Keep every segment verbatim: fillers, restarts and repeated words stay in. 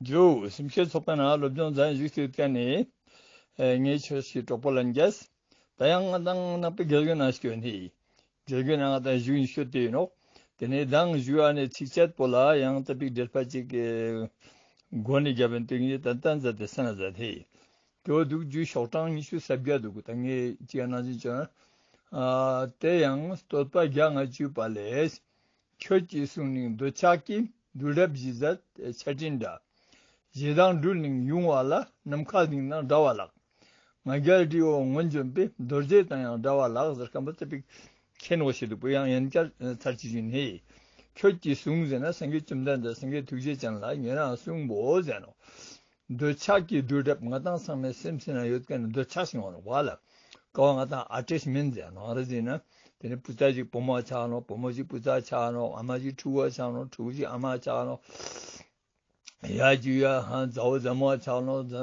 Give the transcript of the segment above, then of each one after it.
ཇུ། སེམས་བསྐྱེད་ཚོགས་པའི་ནང་སློབ་སྦྱོང་མཛད་ཞུགས་ཏེ་ཡོད་མཁན་ནི་ཨེ་ངའི་ཆོས་ཀྱི་གྲོགས་པོ་ལྷན་རྒྱས། ད་ཡང་ང་དང་ནང་པའི་དགེ་རྒན་ནང་སྐྱོད་ནི། དགེ་རྒན་ནང་ང་དང་ཞུགས་ནི་སྐྱོད་དེ་ཡིན་ནོག། དེ་ནས་མདང་ཞུ་བ་ནི་ཚིགས་བཅད་པོ་ལ་ཡང་ཙ་པིག་འགྲེལ་པ་ཅིག་ཨེ་མགོ་ནས་རྒྱབ་པའི་སྟེང་ནས་ཏན་ཏན་མཛད་དེ་སེ་ན་མཛད་དེ། དེ་བོ་འདུག། རྒྱུ་ཤོག་གྲངས་ཉི་ཤུ་རྩ་བརྒྱད་འདུག། ད་ངས་ཅི་ཡང་ནང་བཞིན་བྱོན། ཨ་དེ་ཡང་བསྟོད་པ་བརྒྱ་ལྔ་བཅུ་པ་ལས། ཁྱོད་ཀྱི་གསུང་ནི་འདོད་ཆགས་ཀྱི། བདུད་རབ་གཞི་བྱེད་ཆར་སྤྲིན་འདྲ། ཞེ་སྡང་སྦྲུལ་ནི་ཡུང་བ་ལ། ནམ་མཁའ་ལྡིང་ནག་འདྲ་བ་ལགས། ང་རྒྱལ་དྲི་བོ་ངོས་འཇོམས་པའི། རྡོ་རྗེ་དང་ཡང་འདྲ་བ་ལགས། ཟེར་མཁན་པོ་ཙ་པིག་མཁྱེན་འོ་ཞེས་འདུག་པོ་ཡང་ཡན་ཀར་ཚར་གཅིག་ཞུ་ནི། ཁྱོད་ཀྱི་གསུང་ཟེར་ན་སངས་རྒྱས་བཅོམ་ལྡན་འདས་སངས་རྒྱས་ཐུགས་རྗེ་ཅན་ལ་ཉེ་རང་གསུང་པོ་ཟེར་ནོག། འདོད་ཆགས་ཀྱི་བདུད་རབ། ང་དང་ཚང་མའི་སེམས་སི་ནང་ཡོད་མཁན་འདོད་ཆགས་ཤིག་ཡོང་ནོག་པ་ལ། ཀ་བ་ང་དང་ཨ་ཊེཆ་མེན་ཊ་ཟེར་ནོག། ཨང་རེ་ཟི་ན་དེ་ནི་བུ་ཚ་ཞིག་བུ་མོ་ཆགས་ནོག། བུ་མོ་ཞིག་བུ་ཚ་ཆགས་ནོག། ཨ་མ་ཞིག་ཕྲུ་གུ་ཆགས་ནོག། ཕྲུ་གུ་ཞིག་ཨ་མ་ཆགས་ནོག། ཡ་ཇུ་ཡ་ཧ་མཛའ་བོ་མཛའ་མོ་ཆགས་ནོག། མཛའ་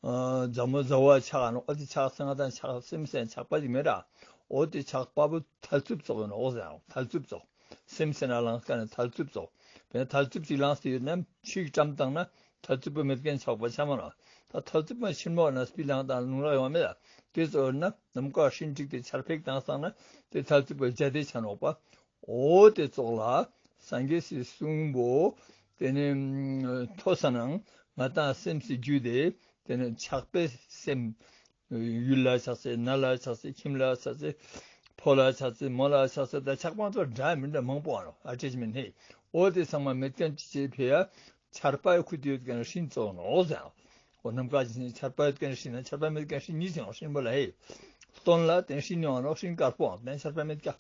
ཨ་མཛའ་མོ་མཛའ་བོ་ཆགས་ནོག། ཨོ་དེ་ཆགས་སེ་ང་དང་ཆགས་སེམས་སེ་ཆགས་པ་ཞིག་མེད་ར། ཨོ་དེ་ཆགས་པ་བོ་ཐལ་རྩུབ་ཙོགས་ཡོད་ནོག། ཨོ་ཟེར་ནོག། ཐལ་རྩུབ་ཙོགས། སེམས་སེ་ན་ལངས་མཁན་ནི་ཐལ་རྩུབ་ཙོགས། དཔེར་ན་ཐལ་རྩུབ་ཅིག་ལངས་ཏེ་ཡོད་ན་ཆུ་ཞིག་བཀྲམ་བཏང་ན་ཐལ་རྩུབ་པོ་མེད་མཁན་ཆགས་པ་ཆ་མ་ན། ད་ཐལ་རྩུབ་མ་ཆེན་མོ་ན་སྤི་ལངས་དང་ལུང་ར་ཡོང་མེད་ལ། དེ་ཙོགས་ཡོད་ན་ནམ་མཁའ་སྤྲིན་དཀྲིགས་ཏེ་ཆར་ཕེབས་བཏང་སང་ན་དེ་ཐལ་རྩུབ་པོ་རྒྱ་དེ་ཆ་ནོག་པ། ཨོ་དེ་ཙོགས་ལ་སངས་རྒྱས་སི་གསུང་པོ་དེ་ནི་ཐོས་ས་ནང་ང་དང་སེམས་སི་རྒྱུད་དེ་དེ་ནི་ཆགས་པའི་སེམས། ཡུལ་ལ་ཆགས་སེ་ནད་ལ་ཆགས་སེ་ཁྱིམ་ལ་ཆགས་སེ་ཕོ་ལ་ཆགས་སེ་མོ་ལ་ཆགས་སེ་ད་ཆགས་པ་ཚོ་འདྲ་མི་འདྲ་མང་པོ་ཨ་ནོག། ཨ་ཊེཆ་མེན་ཊ་ཧེ། ཨོ་དེ་ཚང་མ་མེད་མཁན་ཅིག་བྱེད་ཕི་ཡ། ཆར་པ་ཡི་ཁུ་དེ་ཡོད་མཁན་སྤྲིན་ཙོགས་ནོག་ཟེར། ཨོ་ནམ་མཁའ་ཆར་པ་ཡོད་མཁན་སྤྲིན་ན་ཆར་པ་མེད་མཁན་སྤྲིན་གཉིས་ཡོང་སྤྲིན་པོ་ལ་ཧེ། སྟོན་ལ་དེ་སྤྲིན་ཡོང་ནོག། སྤྲིན་དཀར་པོ་དེ་ཆར་པ་མེད་ཀྱག།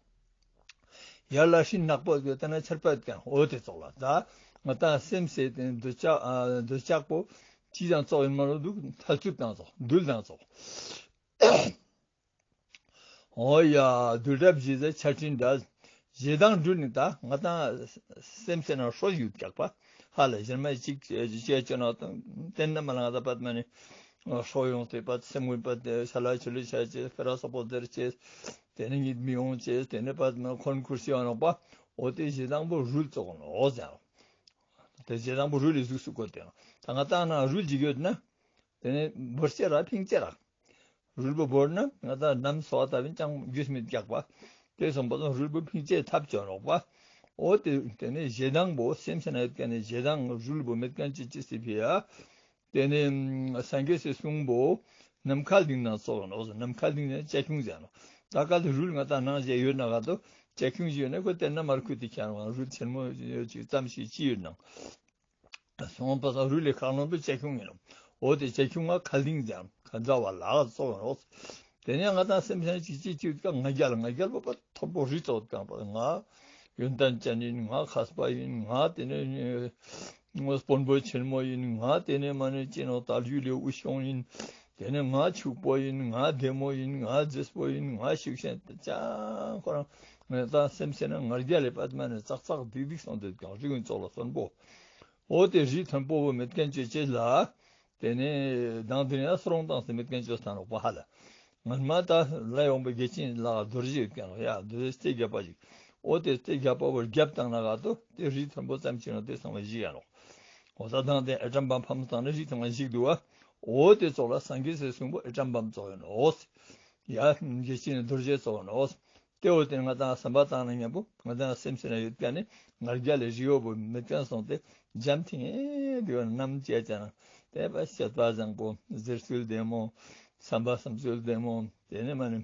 ཡར་ལ་སྤྲིན་ནག་པོ་ཡོད་དེ་ན་ཆར་པ་ཡོད་མཁན་ཨོ་དེ་ཙོགས་ལ་ད་ང་དང་སེམས་སི་དེ་འདོད་ཆགས་ཨ་འདོད་ཆགས་པོ་ཅི་དང་ཙོགས་ཡིན་མ་ནོག་འདུག། ཐལ་རྩུབ་དང་ཙོགས་རྡུལ་དང་ཙོགས། ཨོ་ཡ་བདུད་རབ་གཞི་བྱེད་ཆར་སྤྲིན་འདྲ། ཞེ་སྡང་སྦྲུལ་ནི་ད་ང་དང་སེམས་སེ་ན་ཧྲོ་ཡོད་ཀྱག་པ། ཧ་ལ་གཞན་མ་ཅིག་ཅེས་ཅོ་ན་དང་དེ་ན་མ་ལ་ང་དང་པད་མ་ནི་ཧྲོ་ཡོང་སྟེ་པད་སེམས་ཀུན་པད་ཤ་ལ་ཆུ་ལི་ཤ་ཅེས་ཕེ་ར་སོག་པོ་དེར་ཅེས་དེ་ནི་གཉིད་མི་ཡོང་ཅེས་དེ་ནི་པད་མ་འཁོན་ཁུར་སི་ཡོང་ནོག་པ། ཨོ་དེ་ཞེ་སྡང་པོ་རུལ་ཙོགས་ནོག་ཟེར། དེ་ཞེ་སྡང་པོ་རུལ་ལི་གཟུགས་སུ་བཀོད་དེ་ད་ང་དང་ན་རུལ་ཅིག་ཡོད་ན། དེ་ནས་བོར་ཅེས་ར་ཕིང་ཅེས་ར། རུལ་པོ་བོར་ན་ང་དང་ནམ་སོ་བ་ལྟ་བུ་ཅང་རྒྱུས་མི་རྒྱག་པ། དེ་སོང་པ་སང་རུལ་པོ་ཕིང་ཅེས་ཐབས་ཅོ་ནོག་པ། ཨོ་དེ་དེ་ནས་ཞེ་སྡང་པོ་སེམས་སེ་ན་ཡོད་མཁན་ནི་ཞེ་སྡང་རུལ་པོ་མེད་མཁན་ཅི་ཅི་སི་ཕི་ཡ། དེ་ནས་སངས་རྒྱས་སི་གསུང་པོ་ནམ་མཁའ་ལྡིང་ནག་ཙོགས་ནོག། ནམ་མཁའ་ལྡིང་ནག་ལྕགས་ཁྱུང་ཟེར་ནོག། ད་ག་ལ་རུལ་ང་དང་ནང་བཞིན་ཡོད་ན་ག་དོ་ལྕགས་ཁྱུང་ཞིག་ཡོད་ན་ཁོ་དེ་ན་མར་ཁུ་དེ་ཁྱེར་བ་རུལ་ཆེན་མོ་ཅིག་ཙམ་ཞིག་ཅི་ཡོད་ནང་། སོང་པ་སང་རུལ་ལི་ཁ་ནོན་པོ་ལྕགས་ཁྱུང་ཡིན་ནོག། འོ་དེ་ལྕགས་ཁྱུང་ང་མཁའ་ལྡིང་ཟེར་ཁ་འཛའ་བ་ལ་ཙོགས་ཡོད་ནོག། དེ་ནས་ང་དང་སེམས་ཅན་ཅིག་ཅིག་ཅིག་ཀ་ང་རྒྱལ་ང་རྒྱལ་པོ་པ་མཐོན་པོ་རི་ཙོགས་ཀ་པ་ང་ཡོན་ཏན་ཅན་ཡིན། ང་མཁས་པ་ཡིན། ང་དེ་ནས་དཔོན་པོ་ཆེན་མོ་ཡིན། ང་དེ་ནས་མ་ནས་ཅི་ནོག་ད་ལུས་ལས་དབུ་སྐྱོང་ཡིན། དེ་ནས་ང་ཕྱུག་པོ་ཡིན། ང་བདེ་མོ་ཡིན། ང་མཛེས་པོ་ཡིན། ང་ཤུགས་ཆེན་ཅང་ཁོ་རང་ང་དང་སེམས་ཅན་ང་རྒྱལ་ལས་པད་མ་ནས་ཙག་ཙག་སྡིག་སྡིག་སོང་དེ་ཀ་རི་ཀུན་ཙོགས་ལ་མཐོན་པོ། འོ་དེ་རི་མཐོན་པོ་བོ་མེད་མཁན་ཅོ་ཅེས་ལ། དེ་ནས་མདང་དེ་ནས་སོ་རོང་དང་སེ་མེད་མཁན་ཅོ་སྟངས་ནོག་པ་ཧ་ལ། ངན་མ་ད་ལ་ཡོང་པའི་དགེ་ཆེན་ལ་རྡོ་རྗེ་ཡོད་མཁན་ནོག་ཡ། རྡོ་རྗེ་རྩེ་བརྒྱད་པ་ཞིག། འོ་དེ་རྩེ་བརྒྱད་པ་བོར་རྒྱབ་བཏང་ན་ག་དོ་དེ་རི་མཐོན་པོ་ཙམ་ཅིག་ནོག། དེ་ཚང་མ་ཞིག་ཡ་ནོག། འོ་ད་མདང་དེ་ཨེ་ཊམ་བམ་ཕམ་བཏང་ན་རི་ཚང་མ་ཞིག་འདུག་བ། འོ་དེ་ཙོགས་ལ་སངས་རྒྱས་སི་གསུང་པོ་ཨེ་ཊམ་བམ་ཙོགས་ཡོད་ནོག། ཡ་དགེ་ཆེན་རྡོ་རྗེ་ཙོགས་ཡོད་ནོག། དེ་འོ་དེ་ང་དང་བསམ་པ་བཏང་ན་མཉམ་པོ་ང་དང་སེམས་སེ་ན་ཡོད་མཁན་ནི་ང་རྒྱལ་ལས་རི་བོ་བོ་མེད་མཁན་སོང་སྟེ་འཇམ་ཐིང་ངེ་དེ་བ་ནམ་བཅད་ཙ་ན་དེ་བ་སྤྱོད་པ་བཟང་པོ་ཟེར་ཚུལ་བདེ་མོ། བསམ་པ་བསམ་ཚུལ་བདེ་མོ། དེ་ནས་མ་ནི་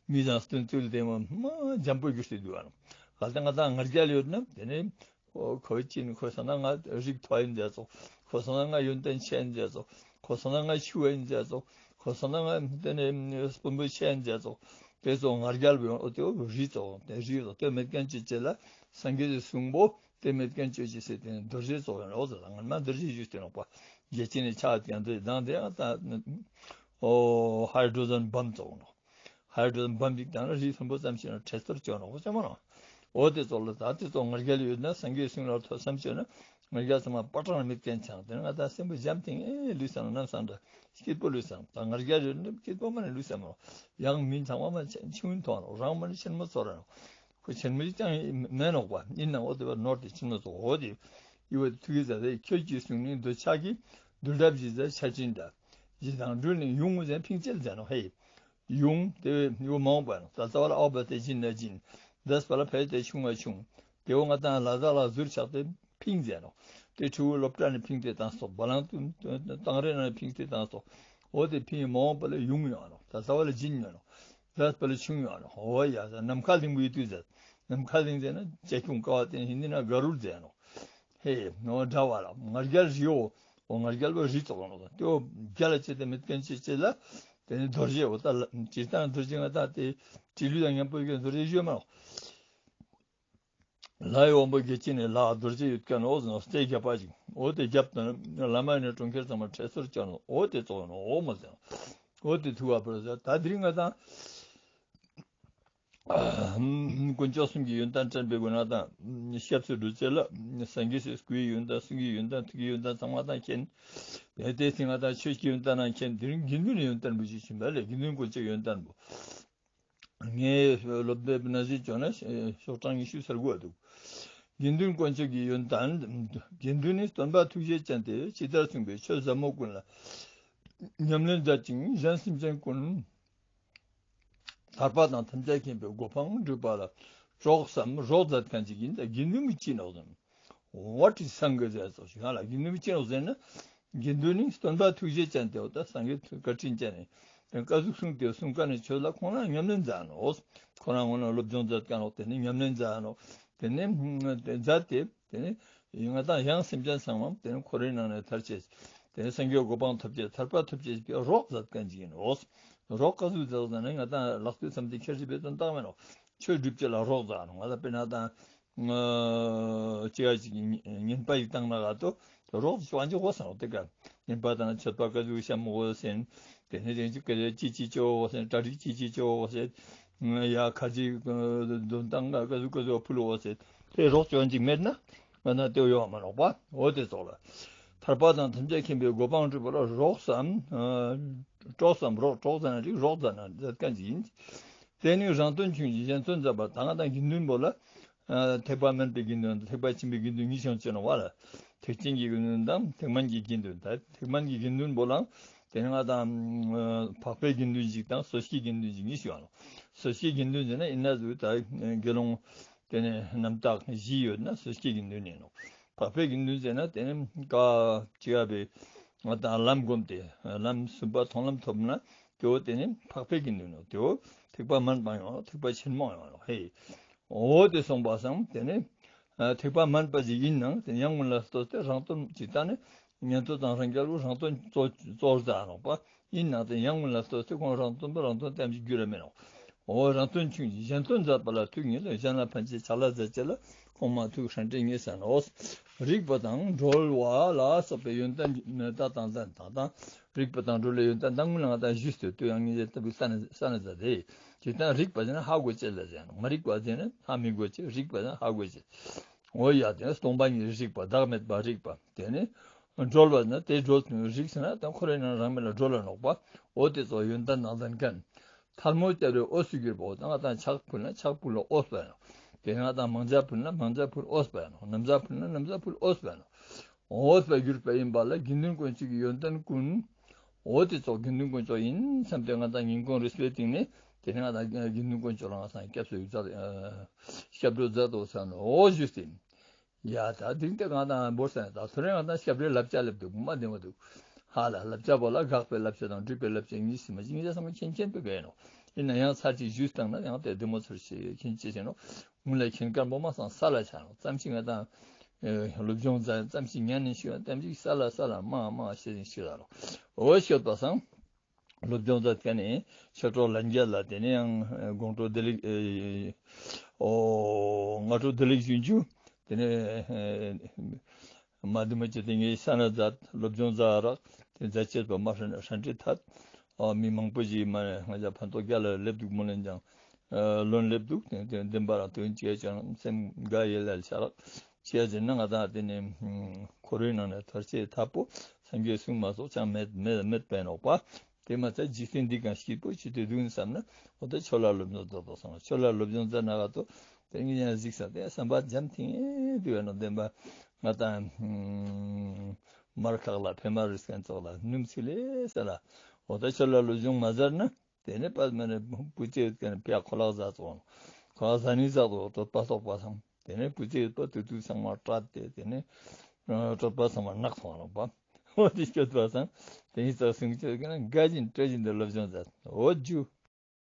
མི་དང་སྟོན་ཚུལ་བདེ་མོ་མ་འཇམ་པོ་གྱུར་ཏེ་འདུག་ཨ་ནོ། གལ་ཏེ་ང་དང་ང་རྒྱལ་ཡོད་ན་དེ་ནས་ཁོ་ཁོ་ཅི་ནི་ཁོ་སོང་ན་ང་རིགས་མཐོ་ཡིན་ཟེར་ཙོགས། ཁོ་སོང་ན་ང་ཡོན་ཏན་ཆེ་ཡིན་ཟེར་ཙོགས། ཁོ་སོང་ན་ང་ཆུ་བ་ཡིན་ཟེར་ཙོགས། ཁོ་སོང་ན་ང་དེ་ནས་དཔོན་པོ་ཆེ་ཡིན་ཟེར་ཙོགས། དེ་ཙོགས་ང་རྒྱལ་བོ་ཡོང་འོ་དེ་བོ་རི་ཙོགས་དེ་རི་ཙོགས་དེ་མེད་མཁན་ཅོ་ཅེས་ལ་སངས་རྒྱས་སི་གསུང་པོ་དེ་མེད་མཁན་ཅོ་ཅེས་ཟེར་དེ་རྡོ་རྗེ་ཙོགས་ཡོང་འོ་ཟེར་ང་མ་རྡོ་རྗེ་ཞུས་ཏེ་ནོག་པ། རྒྱལ་ཆེན་ནི་ཕྱག་དེ་ཡང་དེ་དང་དེ་ཡང་ད་འོ་ཧའི་ཌྲོ་ཇན་བམ་ཙོགས་ནོག། ཧའི་ཌྲོ་ཇན་བམ་ཞིག་བཏང་ན་རི་མཐོན་པོ་ཙམ་ཞིག་ན་འཕྲལ་སྟོར་ཅོ་ནོག་ཅེས་མ་ནོག། འོ་དེ་ཙོགས་ལ་ད་དེ་ཙོགས་ང་རྒྱལ་ཡོད་ན་སངས་རྒྱས་གསུང་ལ་ཐོས་བསམ་ཅོས་ན་ང་རྒྱལ་ཚང་མ་པ་ཏྲང་མེད་མཁན་ཆགས། དེ་ནས་ང་དང་སེམས་པོ་འཇམ་ཐིང་ངེ་ལུས་སམ་ན་ནམ་སང་འདྲ་སྐྱིད་པོ་ལུས་སམ། ད་ང་རྒྱལ་ཡོད་ན་སྐྱིད་པོ་མ་ནས་ལུས་སམ་ནོག། ཡང་མི་ཚང་མ་མ་ཆུང་ངུན་མཐོང་ནོག། རང་མ་ནས་ཆེན་མོ་ཚོར་ར་ནོག། ཁོ་ཆེན་མོ་ཞིག་ཀྱང་མེད་ནོག་པ། ཡིན་ནའང་འོ་དེ་བ་ནོར་དེ་ཆེན་མོ་ཚོ་འོ་དེ། ཡུ་བ་ཐུགས་ཀྱི་ཟེར་ཏེ་ཁྱོད་ཀྱི་གསུང་ནི་འདོད་ཆགས་ཀྱི། དུལ་དྲགས་བཞི་ཟེར་ཆར་ཅན་འདྲ། བཞི་དང་སྦྲུལ་ནི་ཡུངས་ཟེར་ཕིང་ཅེས་ཟེར་ནོག་ཧེ། ཡུངས་དེ་བས་ཡུ་མང་པོ་ནོག། ད་ལྟ་བ་ལ་ཨའོ་བ་ཏེ་ཇིན་ན་ཇིན། འདས་པ་ལ་ཕལ་ཏེ་ཆུང་བ་ཆུང་། དེ་བོ་ང་དང་ལ་དྭགས་ལ་ཟུར་ཆགས་ཏེ་ཕིང་ཟེར་ནོག། དེ་ཕྲུ་གུ་སློབ་གྲྭ་ནས་ཕིང་སྟེ་བཏང་སོག། བ་ལང་དུ་བཏང་རེ་ན་ཕིང་སྟེ་བཏང་སོག། འོ་དེ་ཕིང་མ་འོངས་པ་ལ་ཡུངས་ཡོང་ནོག། ད་ལྟ་བ་ལ་ཇིན་ཡོང་ནོག། འདས་པ་ལ་ཆུང་ཡོང་ནོག། འོ་ཡ་ཟེར་ནམ་མཁའ་ལྡིང་བུའི་དུས་ཟེར། ནམ་མཁའ་ལྡིང་ཟེར་ན་ཅ་ཁྱུང་ཀ་བ་དེ་ཧིན་དི་ན་ག་རུར་ཟེར་ནོག། ཧེ་ནོ་འདྲ་བ་ལ་ང་རྒྱལ་རི་འོ། འོ་ང་རྒྱལ་བ་རི་ཙོགས་ནོག། དེ་འོ་རྒྱལ་ལ་ཆེ་དེ་མེད་མཁན་ཆེ་ཆེ་ལ། དེ་ནི་རྡོ་རྗེ་འོ་ད་ལ་སྤྱིར་བཏང་རྡོ་རྗེ་ང་ད་དེ་དྲིལ་བུ་དང་མཉམ་པོ་གི་རྡོ་རྗེ་ཞུ་མ་ནོག། ལྷའི་དབང་པོ་བརྒྱད་ཅན་ནི་ལྷ་རྡོ་རྗེ་ཡོད་མཁན་འོ་ཟེར་ནོག། སྟེ་རྒྱབ་པ་ཅིག། འོ་དེ་རྒྱབ་དང་བླ་མ་ནི་གྲོང་ཁྱེར་ཚང་མ་ཁྲེ་སོར་བཅར་ནོག། འོ་དེ་ཙོགས་ནོག། འོ་མ་ཟེར་ནོག། འོ་དེ་ཐུག་པ་པར་ཟེར། ད་དེ་རིང་ང་དང་དཀོན་མཆོག་གསུམ་གྱི་ཡོན་ཏན་དྲན་པའི་སྒོ་ནས་དང་སྐྱབས་སུ་འགྲོ་ཅེས་ལ་སངས་རྒྱས་སི་སྐུའི་ཡོན་ཏན་གསུང་གི་ཡོན་ཏན་ཐུགས་ཀྱི་ཡོན་ཏན་ཚང་མ་དང་མཁྱེན། དེ་དེ་ཚེ་ང་དང་ཆོས་ཀྱི་ཡོན་ཏན་ནང་མཁྱེན། དེ་རིང་དགེ་འདུན་ནི་ཡོན་ཏན་པོ་ཞིག་ཞུ་བ་ལས་དགེ་འདུན་དཀོན་མཆོག་ཡོན་ཏན་པོ། ངའི་སློབ་དེབ་ན་ཟིན་ཅོ་ན་ཤོག་གྲངས་ཉི་ཤུ་སར་དགོས་འདུག། དགེ་འདུན་དཀོན་མཆོག་གི་ཡོན་ཏན། དགེ་འདུན་ནི་སྟོན་པ་ཐུགས་རྗེ་ཅན་ཏེ་ཇི་ལྟར་གསུངས་པའི་ཆོས་ཟབ་མོ་ཀུན་ལ་ཉམས་ལེན་མཛད་ཅིང་གཞན་སེམས་ཅན་ཀུན་ཐར་པ་དང་ཐམས་ཅད་མཁྱེན་པའི་གོ་འཕང་སྒྲུབ་པ་ལ་གྲོགས་སམ་རོགས་མཛད་མཁན་ཅིག་ཡིན། ད་དགེ་འདུན་མི་ཅི་ནོག་ཟེར། What is Sangha ཟེར་ཙོགས་ཤིག་ཡང་ལ་དགེ་འདུན་མི་ཅི་ནོག་ཟེར་ན། དགེ་འདུན་ནི་སྟོན་པ་ཐུགས་རྗེ་ཅན་ཏེ་འོ་ད་སངས་རྒྱས་ཐུགས་བཀའ་དྲིན་ཅན་ནི་དེ་བཀའ་ཟུར་གསུངས་ཏེ་གསུངས་མཁན་ནི་ཆོས་ལ་ཁོང་རང་ཉམས་ལེན་མཛད་ནོག། ཁོང་རང་ངོ་ན་སློབ་སྦྱོང་མཛད་མཁན་ནོག། དེ་ནི་ཉམས་ལེན་མཛད་ནོག། དེ་ནི་མཛད་དེ་དེ་ནི་ང་དང་ཡང་སེམས་ཅན་ཚང་མ་དེ་ནི་འཁོར་བའི་ནང་ནས་ཐར་ཅེས། དེ་ནི་སངས་རྒྱས་གོ་འཕང་ཐོབ་ཅེས་ཐར་པ་ཐོབ་ཅེས་ཀྱི་རོགས་མཛད་མཁན་ཅིག་ཡིན་ནོག། རོགས་ག་ཟུག་མཛད་ཟེར་ན་ང་དང་ལག་མཐིལ་ཐམས་ཅད་ཁྱེར་ཅེས་པའི་དོན་དག་མེད་ནོག། ཆོས་སྒྲུབ་ཅེས་ལ་རོགས་མཛད་ནོག། ང་དང་དཔེར་ན་དང་ཅི་ཡ་ཅིག་ཉན་པ་ཞིག་བཏང་ན་ག་ཏོ་རོགས་ཅོ་ཅེས་དགོས་ས་ནོག། དེ་ཀ་ཉན་པ་དང་མཆོད་པ་ག་ཟུག་བཤམ་དགོས་ཟེར། དེ་ནས་དེ་ཅི་ཅི་ཅོ་དགོས་ཟེར། གྲ་སྒྲིག་ཅི་ཅི་ཅོ་དགོས་ཟེར། ཡ་ཁ་ཅིག་འདོན་སྟངས་ག་ཟུག་ག་ཟུག་ཕུལ་དགོས་ཟེར། དེ་རོགས་ཅོ་ཅེས་མེད་ན་ང་ན་དེ་ཡོང་མ་ནོག་པ། འོ་དེ་ཙོགས་ལ་ཐར་པ་དང་ཐམས་ཅད་མཁྱེན་པའི་གོ་འཕང་སྒྲུབ་པ་ལ་རོགས་སམ་གྲོགས་སམ་རོགས་གྲོགས་ཟེར་ན་ཅིག་རོགས་ཟེར་ན་མཛད་མཁན་ཅིག་ཡིན། དེ་ནི་རང་དོན་ཆུང་ཞིང་གཞན་དོན་མཛད་པ་དང་ང་དང་དགེ་འདུན་པོ་ལ། ཐེག་པ་དམན་པའི་དགེ་འདུན་དང་ཐེག་པ་ཆེན་པོའི་དགེ་འདུན་གཉིས་བྱུང་ཅེས་ནོག་པ་ལ། ཐེག་ཆེན་གྱི་དགེ་འདུན་དང་ཐེག་དམན་གྱི་དགེ་འདུན། ད་ཐེག་དམན་གྱི་དགེ་འདུན་པོ་ལའང་དེ་ནི་ང་དང་འཕགས་པའི་དགེ་འདུན་ཞིག་དང་སོ་སྐྱེའི་དགེ་འདུན་ཞིག་གཉིས་ཡོད་ནོག། སོ་སྐྱེའི་དགེ་འདུན་ཟེར་ན་ཡིན་ན་ཟུག་ད་དགེ་སློང་དེ་ནི་རྣམ་དག་བཞི་ཡོད་ན་སོ་སྐྱེའི་དགེ་འདུན་ཡིན་ནོག། འཕགས་པའི་དགེ་འདུན་ཟེར་ན་དེ་ནི་ཀ་ཅི་ཡ་བའི་ང་དང་ལམ་བསྒོམས་ཏེ་ལམ་གསུམ་པ་མཐོང་ལམ་ཐོབ་ན་དེ་བོ་དེ་ནི་འཕགས་པའི་དགེ་འདུན་ནོག། དེ་བོ་ཐེག་པ་དམན་པ་ཡོང་ནོག། ཐེག་པ་ཆེན་མོ་ཡོང་ནོག། ཧེ། འོ་དེ་སོང་པ་སང་དེ་ནི་ཐེག་པ་དམན་པ་ཞིག་ཡིན་ནའང་དེ་ཡང་སྔོན་ལ་ལྟོས་ཏེ་རང་དོན་ཅིག་ད་ནི་ཉན་ཐོས་དང་རང་རྒྱལ་བོ་རང་དོན་གཙོ་གཙོར་མཛད་ནོག་པ། ཡིན་ནའང་དེ་ཡང་སྔོན་ལ་ལྟོས་ཏེ་ཁོང་རང་དོན་པོ་རང་དོན་ཏེམ་ཅིག་རྒྱུད་ལ་མེད་ནོག། འོ་རང་དོན་ཆུང་ཞིང་གཞན་དོན་མཛད་པ་ལ་ཐུགས་མཉེས་ལ། གཞན་ལ་ཕན་ཆེད་ཕྱག་ལས་མཛད་ཅེས་ལ་གོང་མ་ཐུགས་ཧྲན་ཏེ་མཉེས་ས་ནོག། རིག་པ་དང་གྲོལ་བ་ལ་སོགས་པའི་ཡོན་ཏན་ད་དང་ལྡན་དང་དང་། རིག་པ་དང་གྲོལ་བའི་ཡོན་ཏན་དང་སྔོན་ལ་ང་དང་ཞུས་ཏེ་དུ་ཡང་ངེས་ཏེ་བུ་ས་ནས་ས་ནས་མཛད་དེ། ཇི་ལྟར་རིག་པ་ཟེར་ན་ཧ་གོ་ཅེས་ལ་ཟེར་ནོག། མ་རིག་པ་ཟེར་ན་ཧ་མི་གོ་ཅེས། རིག་པ་ཟེར་ན་ཧ་གོ་ཅེས། འོ་ཡ་དེ་ནི་སྟོང་པ་ཉིད་རིག་པ་བདག་མེད་པ་རིག་པ། དེ་ནི་གྲོལ་བ་ན་དེ་གྲོལ་རིག་ཟེར་ན་དང་འཁོར་བའི་ནང་རང་མེད་ལ་གྲོལ་ལ་ནོག་པ། འོ་དེ་ཙོགས་ཡོན་ཏན་དང་ལྡན་མཁན། ཐལ་མོ་སྦྱར་བའི་འོས་སུ་གྱུར་པ། འོ་ད་ང་དང་ཕྱག་ཕུལ་ན་ཕྱག་ཕུལ་ལ་འོས་པ་ཡིན་ནོག། དེ་ང་དང་མང་ཇ་ཕུལ་ན་མང་ཇ་ཕུལ་འོས་པ་ཡིན་ནོག། ནམ་ཇ་ཕུལ་ན་ནམ་ཇ་ཕུལ་འོས་པ་ཡིན་ནོག། འོས་པ་གྱུར་པ་ཡིན་པ་ལ་དགེ་འདུན་དཀོན་མཆོག་གི་ཡོན་ཏན་ཀུན། འོ་དེ་ཙོགས་དགེ་འདུན་དཀོན་མཆོག་ཡིན་བསམ་སྟེ་ང་དང་སྙིང་ཁོང་རེས་པའི་སྟེང་ནས་དེ་ནི་ང་དང་དགེ་འདུན་དཀོན་མཆོག་ལ་ང་དང་སྐྱབས་སུ་མཛད། སྐྱབས་འགྲོ་མཛད་དོ་ས་ནོག། འོ་ཞུས་ཏེ། ཡ་ད་དེ་རིང་དེ་ང་དང་བོར་ས་ནས་ད་ཐོ་རེ་ང་དང་སྐྱབས་འགྲོའི་བསླབ་བྱ་ལེབ་འདུག་མ་བདེ་མོ་འདུག། ཧ་ལ་བསླབ་བྱ་བོ་ལ་དགག་པའི་བསླབ་བྱ་དང་སྒྲུབ་པའི་བསླབ་བྱ་གཉིས་སུ་མ་གཅིག་གཉིས་ཆ་ཚང་མ་མཁྱེན་མཁྱེན་པོ་བས་ནོག། ཡིན་ན་ཡང་ཚར་གཅིག་ཞུས་བཏང་ན་ཡང་དེ་བདེ་མོ་ཚོར་ཞིག་མཁྱེན་ཅེས་བྱས་ནོག། སྔོན་ལ་མཁྱེན་མཁན་པོ་མ་སང་ས་ལ་ཆ་ནོག། ཙམ་ཞིག་ང་དང་སློབ་སྦྱོང་མཛད་ཙམ་ཞིག་ཉན་ནས་ཞུ་བ་ཙམ་ཞིག་ས་ལ་ས་ལ་མ་མ་ཤེས་ཞིག་ལ་ནོག། འོ་ཤོད་པ་སང་། སློབ་སྦྱོང་མཛད་མཁན་ནི་ཆོས་གྲོགས་ལྷན་རྒྱས་ལ་དེ་ནས་ཡང་དགོང་དྲོ་བདེ་ལེགས། ཨོ་སྔ་དྲོ་བདེ་ལེགས་ཞུ་རྒྱུ། དེ་ནས་མ་བདེ་མོ་ཅི་དེ་ངས་ས་ན་མཛད་སློབ་སྦྱོང་མཛད་རག་དེ་མཛད་ཅེས་པ་མ་ཧྲན་ཧྲན་ཏེ་ཐད། ཨོ་མི་མང་པོ་ཞིག་མ་ང་ཅག་ཕན་ཐོགས་རྒྱ་ལ་སླེབས་འདུག་མོ་ལེན་ཅང་ལོན་སླེབས་འདུག། དེ་བདེན་པ་རང་དོན་ཅི་ཡ་ཅང་སེམས་དགའ་ཡེ་ལ་ཆ་རག། ཅི་ཡ་ཟེར་ན་ང་དང་དེ་ནས་འཁོར་བའི་ནང་ནས་ཐར་ཅེས་ཐབས་པོ་སངས་རྒྱས་གསུངས་མ་སོགས་ཅང་མེད་མེད་མེད་པས་ནོག་པ། དེ་མ་ཚད་འཇིག་རྟེན་འདི་གང་སྐྱིད་པོ་ཅི་སྟེ་འདུག་བསམ་ན་འོ་ད་ཆོས་ལ་སློབ་སྦྱོང་མཛད་དོ་སོང་། ཆོས་ལ་སློབ་སྦྱོང་མཛད་ན་ག་ཏོ་དེ་ངས་ཡང་གཟིགས་ས་དེ་བསམ་པ་འཇམ་ཐིང་ངེ་འདུག་ཡ་ནོག། བདེན་པ་ ང་དང་མར་ཁག་ལ་ཕེ་མ་རིས་ཁན་ཙོགས་ལ་ནུམ་སི་ལེ་ས་ལ་འོ་ད་ཆོ་ལ་ལོ་ཇུང་མ་ཟར་ན། ཏེ་ནེ་པ་མེ་ནེ་བུ་ཅེ་ཡོད་ཁན་ཕི་ཡ་ཁོ་ལག་ཟ་ཙོགས་ཁོ་ལག་ཟ་ནི་ཟ་ཙོགས་གྲོད་པ་ལྟོགས་པ་སང་ཏེ་ནེ་བུ་ཅེ་ཡོད་པ་ཏུ་ཏུ་ཚང་མ་བྲད་དེ་ཏེ་ནེ་གྲོད་པ་ཚང་མ་ནག་སོང་ལོག་པ། འོ་ཏེ་སྐྱོད་པ་སང་ཏེ་ནེ་ཙག་སིང་ཅེ་ཡོད་ཁན་དགའ་བཞིན་སྤྲོ་བཞིན་དུ་ལོ་ཇུང་ཟ། འོ་ཇུ།